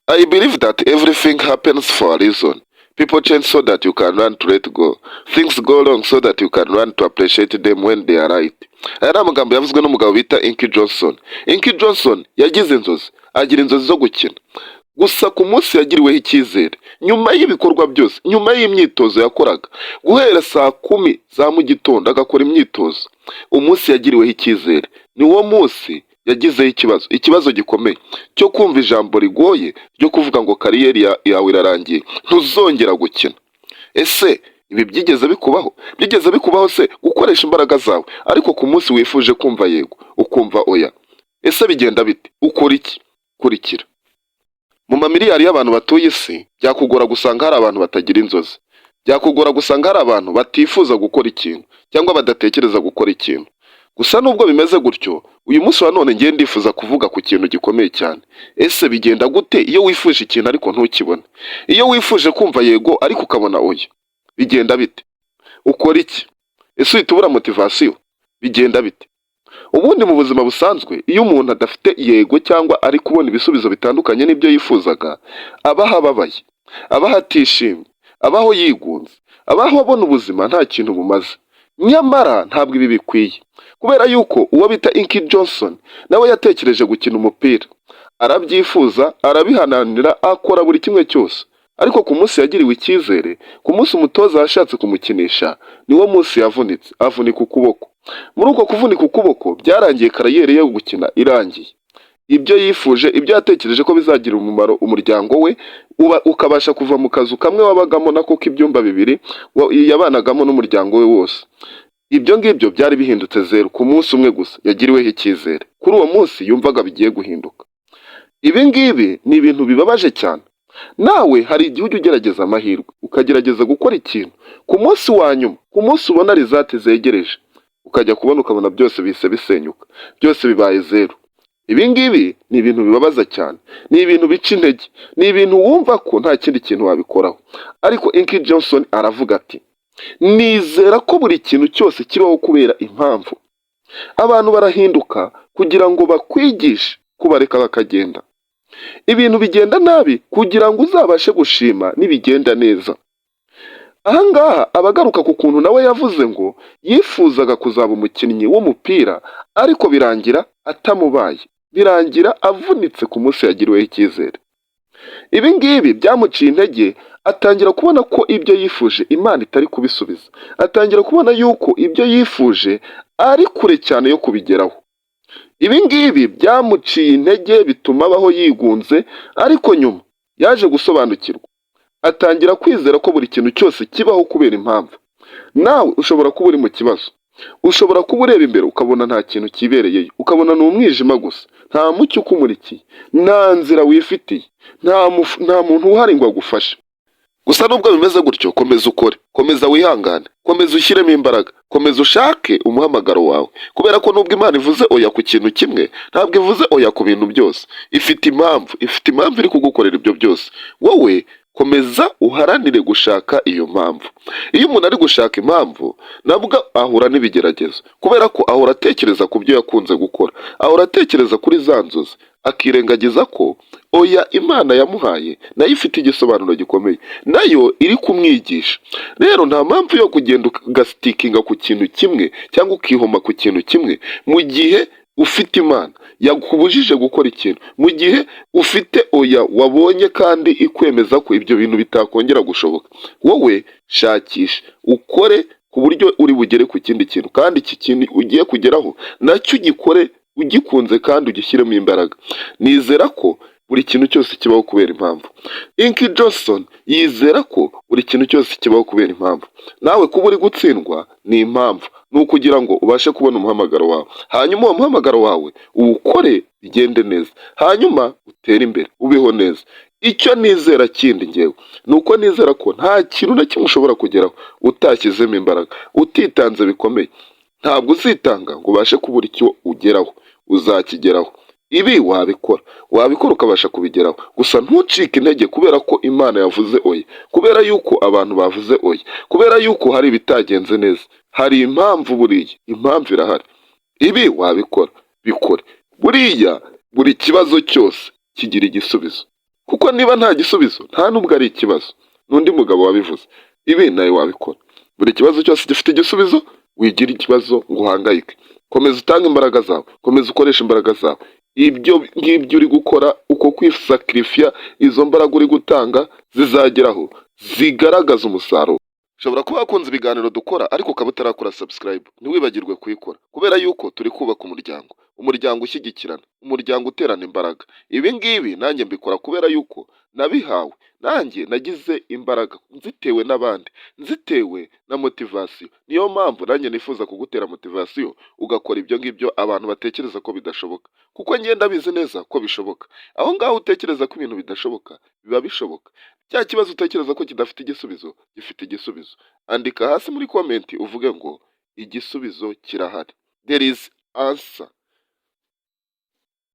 I believe that everything happens for a reason. People change so that you can learn to let go. Things go wrong so that you can learn to appreciate them when they are right. Aya ni amagambo yavuzwe n'umugabo bita Inky Johnson. Inky Johnson yagize inzozi, agira inzozi zo gukina. Gusa ku munsi yagiriweho icyizere, nyuma y'ibikorwa byose, nyuma y'imyitozo yakoraga, guhera saa 10 za mu gitondo agakora imyitozo, umunsi yagiriweho icyizere, ni wo munsi yagizeho ikibazo, ikibazo gikomeye cyo kumva ijambo rigoye ryo kuvuga ngo career yawe irarangiye, ntuzongera gukina. Ese ibi byigeze bikubaho? Byigeze bikubaho se gukoresha imbaraga zawe, ariko ku munsi wifuje kumva yego, ukumva oya? Ese bigenda bite? Ukora iki? Kurikira. Mu mamiliyari y'abantu batuye isi, byakugora gusanga hari abantu batagira inzozi. Byakugora gusanga hari abantu batifuza gukora ikintu cyangwa badatekereza gukora ikintu. Gusa nubwo bimeze gutyo, uyu munsi wa none ngiye ndifuza kuvuga ku kintu gikomeye cyane. Ese bigenda gute iyo wifuje ikintu ariko ntukibone? Iyo wifuje kumva yego ariko ukabona oya, bigenda bite? Ukora iki? Ese uhita ubura motivation? Bigenda bite? Ubundi mu buzima busanzwe, iyo umuntu adafite yego cyangwa ari kubona ibisubizo bitandukanye n'ibyo yifuzaga, abaho ababaye, abaho atishimye, abaho yigunze, abaho abona ubuzima nta kintu bumaze. Nyamara ntabwo ibi bikwiye, kubera yuko uwo bita Inky Johnson nawe yatekereje gukina umupira, arabyifuza, arabihananira, akora buri kimwe cyose. Ariko ku munsi yagiriwe icyizere, ku munsi umutoza yashatse kumukinisha, niwo munsi yavunitse, avunika ukuboko. Muri uko kuvunika ukuboko byarangiye career ye yo gukina irangiye. Ibyo yifuje, ibyo yatekereje ko bizagira umumaro umuryango we, uba ukabasha kuva mu kazu kamwe wabagamo nako k'ibyumba bibiri yabanagamo n'umuryango we wose. Ibyo ngibyo byari bihindutse zeru ku munsi umwe gusa yagiriweho icyizere. Kuri uwo munsi yumvaga bigiye guhinduka. Ibi ngibi ni ibintu bibabaje cyane. Nawe hari igihe ujya ugerageza amahirwe, ukagerageza gukora ikintu, ku munsi wa nyuma, ku munsi ubona result zegereje, ukajya kubona ukabona byose bihise bisenyuka, byose bibaye zeru. Ibi ngibi ni ibintu bibabaza cyane, ni ibintu bica intege, ni ibintu wumva ko nta kindi kintu wabikoraho. Ariko Inky Johnson aravuga ati: "Nizera ko buri kintu cyose kibaho kubera impamvu. Abantu barahinduka kugira ngo bakwigishe kubareka bakagenda. Ibintu bigenda nabi kugira ngo uzabashe gushima nibigenda neza." Aha ngaha aba agaruka ku kuntu nawe yavuze ngo yifuzaga kuzaba umukinnyi w'umupira, ariko birangira atamubaye, birangira avunitse ku munsi yagiriweho icyizere. Ibi ngibi byamuciye intege, atangira kubona ko ibyo yifuje Imana itari kubisubiza, atangira kubona yuko ibyo yifuje ari kure cyane yo kubigeraho. Ibi ngibi byamuciye intege, bituma abaho yigunze, ariko nyuma yaje gusobanukirwa, atangira kwizera ko buri kintu cyose kibaho kubera impamvu. Nawe ushobora kuba uri mu kibazo, ushobora kuba ureba imbere ukabona nta kintu kibereyeyo, ukabona ni umwijima gusa, nta mucyo ukumurikiye, nta nzira wifitiye, nta muntu uhari ngo agufashe. Gusa nubwo bimeze gutyo, komeza ukore, komeza wihangane, komeza ushyiremo imbaraga, komeza ushake umuhamagaro wawe, kubera ko nubwo Imana ivuze oya ku kintu kimwe, ntabwo ivuze oya ku bintu byose. Ifite impamvu, ifite impamvu iri kugukorera ibyo byose. Wowe komeza uharanire gushaka iyo mpamvu. Iyo umuntu ari gushaka impamvu, nabwo ahura n'ibigeragezo, kubera ko ahora atekereza ku byo yakunze gukora, ahora atekereza kuri za nzozi, akirengagiza ko oya Imana yamuhaye nayo ifite igisobanuro gikomeye, nayo iri kumwigisha. Rero nta mpamvu yo kugenda ugastickinga ku kintu kimwe cyangwa ukihoma ku kintu kimwe mu gihe ufite Imana yakubujije gukora ikintu, mu gihe ufite oya wabonye kandi ikwemeza ko ibyo bintu bitakongera gushoboka. Wowe shakisha, ukore ku buryo uri bugere ku kindi kintu, kandi iki kintu ugiye kugeraho nacyo ugikore ugikunze kandi ugishyiremo imbaraga. Nizera ko buri kintu cyose kibaho kubera impamvu. Inky Johnson yizera ko buri kintu cyose kibaho kubera impamvu. Nawe kuba uri gutsindwa ni impamvu, ni ukugira ngo ubashe kubona umuhamagaro wawe, hanyuma uwo muhamagaro wawe uwukore bigende neza, hanyuma utere imbere, ubeho neza. Icyo nizera kindi ngewe ni uko nizera ko nta kintu na kimwe ushobora kugeraho utashyizemo imbaraga, utitanze bikomeye. Ntabwo uzitanga ngo ubashe kubura icyo ugeraho, uzakigeraho. Ibi wabikora, wabikora ukabasha kubigeraho. Gusa ntucike intege kubera ko Imana yavuze oya, kubera yuko abantu bavuze oya, kubera yuko hari ibitagenze neza. Hari impamvu buriya, impamvu irahari. Ibi wabikora, bikore. Buriya buri kibazo cyose kigira igisubizo. Kuko niba nta gisubizo, nta nubwo ari ikibazo. N'undi mugabo wabivuze. Ibi nawe wabikora. Buri kibazo cyose gifite igisubizo. Wigira ikibazo ngo uhangayike. Komeza utange imbaraga zawe, komeza ukoreshe imbaraga zawe. Ibyo ngibyo uri gukora, uko kwisakirifiya, izo mbaraga uri gutanga zizageraho zigaragaza umusaruro. Ushobora kuba wakunze ibiganiro dukora ariko ukaba utarakora subscribe. Ntiwibagirwe kuyikora, kubera yuko turi kubaka umuryango, umuryango ushyigikirana, umuryango uterana imbaraga. Ibi ngibi nanjye mbikora kubera yuko nabihawe, nanjye nagize imbaraga nzitewe n'abandi, nzitewe na motivation. Niyo mpamvu nanjye nifuza kugutera motivation ugakora ibyo ngibyo abantu batekereza ko bidashoboka, kuko ngenda bizi neza ko bishoboka. Aho ngaho utekereza ko ibintu bidashoboka, biba bishoboka. Cya kibazo utekereza ko kidafite igisubizo, gifite igisubizo. Andika hasi muri comment uvuge ngo: "Igisubizo kirahari." There is answer.